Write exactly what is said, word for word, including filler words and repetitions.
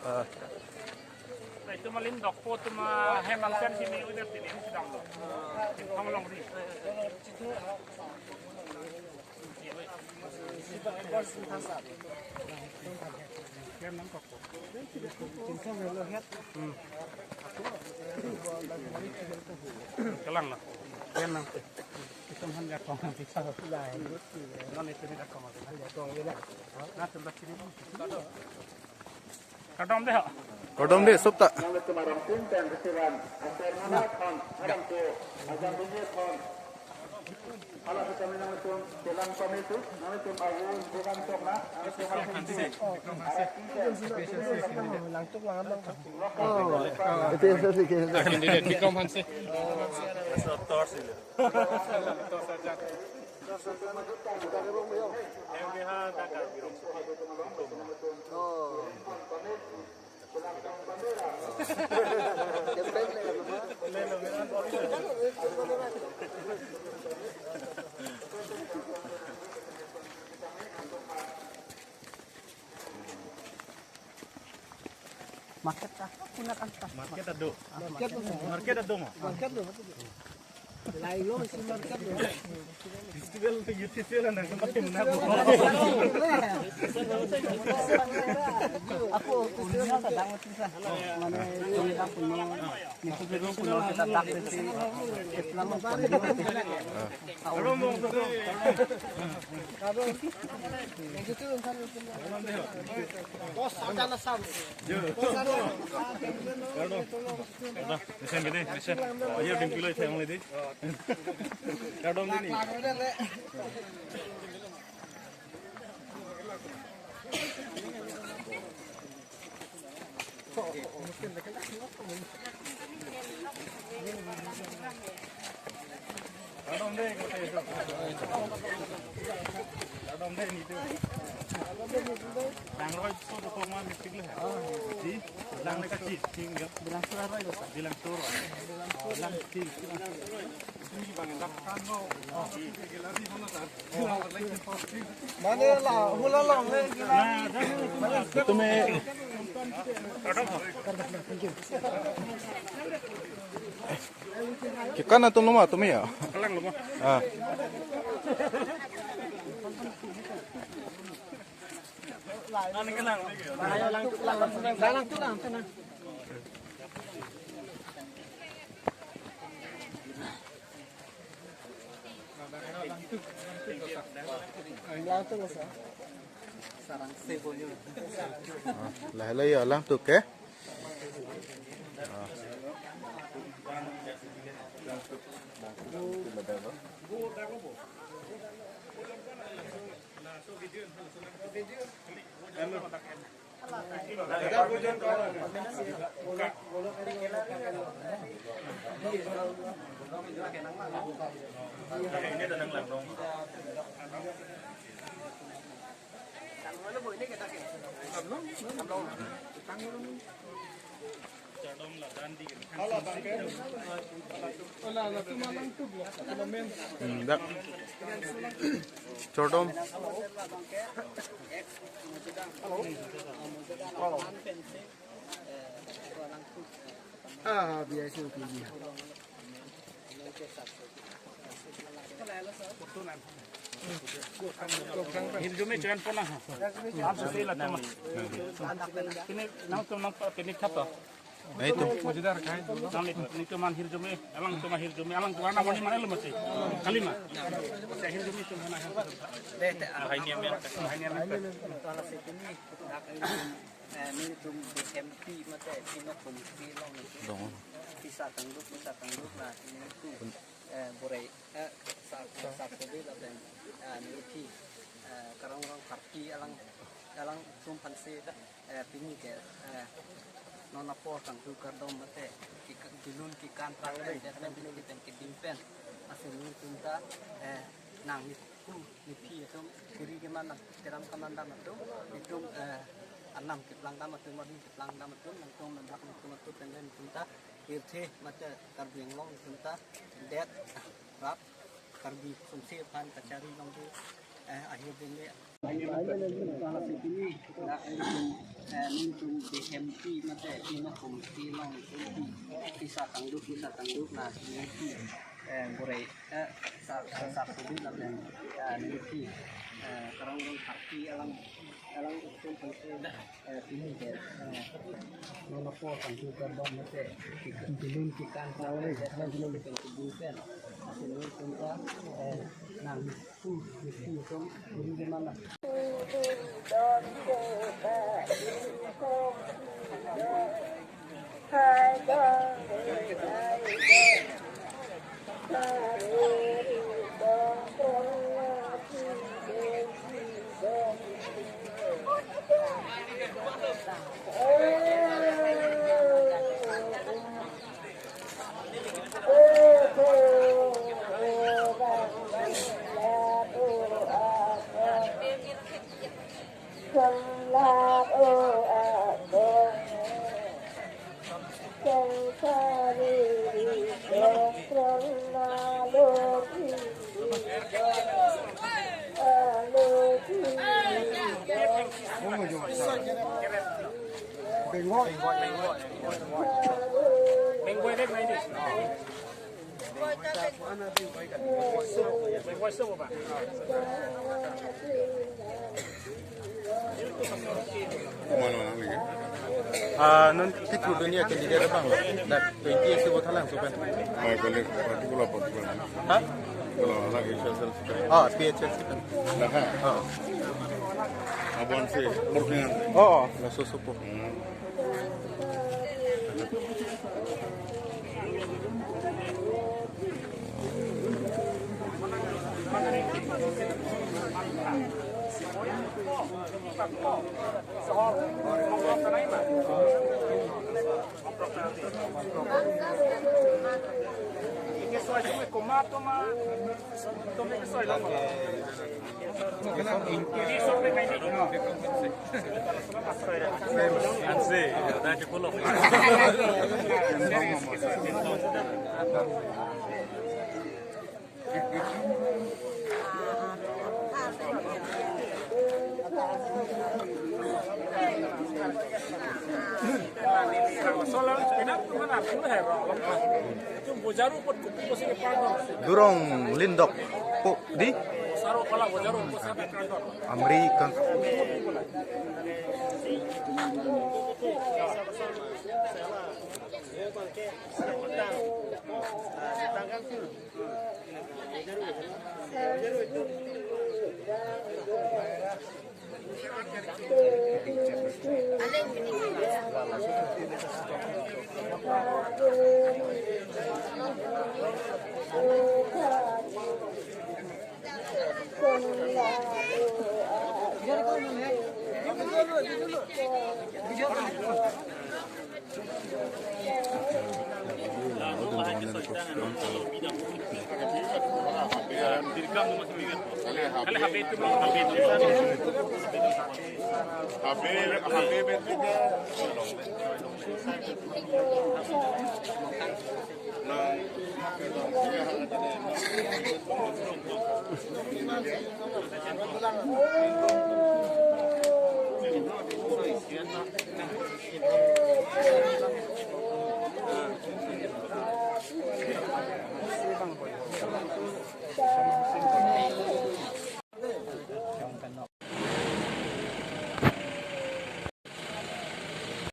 Ah. Itu malin dokpo tuma hem angsen sini udah sini sedang lo. Tong long ri. Kelang lah. Kelang. Kita han jakong bisa. Non itu ni jakong. Han jakong ya. Nah, tempat sini. Kardom dei ho. Kardom dei, sopta. Bikom Hanse. Market apa? Punak angka. Market ado. Market ado. Market ado. Market ado. Lailo si market ado. Festival to youth festival na tempat na. Ako, usia sa dang usia. Mane, yung dang puno. Yung puno, puno kita dak si. Islam ang puno. Mesen gini, mesen. Ayo, dingkilo saya mulai di. Kardom dini. Langroi so do koma mitik le. Di, lang le kachi, ting ya. Bilang sur aroi do. Bilang sur. Lang ting. Mane la, hula long le. Tumi. Kikan atum lo ma, tumi ya? Kelang lo ma. Ah. Ah, lahelo ya, langtuk ke? Ah. Hmm, dak. Chordom. Ah, biasa itu dia. Hirjume channel pon lang ha. Langsung sila tama. Ini nangtum nang pa pini thap to. Nangtum. Nangtum man hirjume, alangtum man hirjume, alangtum anak mani mana lo mati. Kalima. Saya hirjume tum mana ha. Deh, teh, ah. Hai niam ya. Hai niam ya. Eh, nelitum B M P mate, Pinok Komiti along nelitum. Dong. Pisa tangduk, pisa tangduk la nelitum. Eh, borai, eh, sa, sa kobe lapen, eh, nelitum, eh, karong rong party alang, alangtum aphansi, eh, pini ke, eh, non apor tangduk kardom mate, kika-, dulun kikan prak pen, det pen, pini pen, keding pen. Asin nelitum ta, eh, nang ni Pu, nelitum, kiri keman, teram keman dam atum, nelitum, eh, anam keplang dam atum, adung keplang dam atum, nangtum mendak nangtum atum pen le nelitum ta, pirthe mate Karbi Anglong nelitum ta, det, rap, Karbi sumse aphan kachari longji, eh, ahir din le, Nelitum, eh, nelitum B M P mate Pima Committee along nelitum pisa tangduk, pisa tangduk la nelitum, eh, bore, eh, sa, sa, sa, sudut lapen, eh, nelitum, eh, karong rong party alang, alang nelitum pensi, eh, pini ke, eh, nono po tangduk kardom mate, bilun kikan, eh, bilun kikan, bilun kikan, eh, nang Ah, non ti thudun ya candidate abang. Dak twenty isi vote halang supen. Oh, boleh particular, particular. Ha? Kalau anak H S L C kan. Ah, P H S C kan. Nah, ha. Ah. Abang si Burkingan. Oh, oh. Laso supo. Hmm. Durong lindok po di American.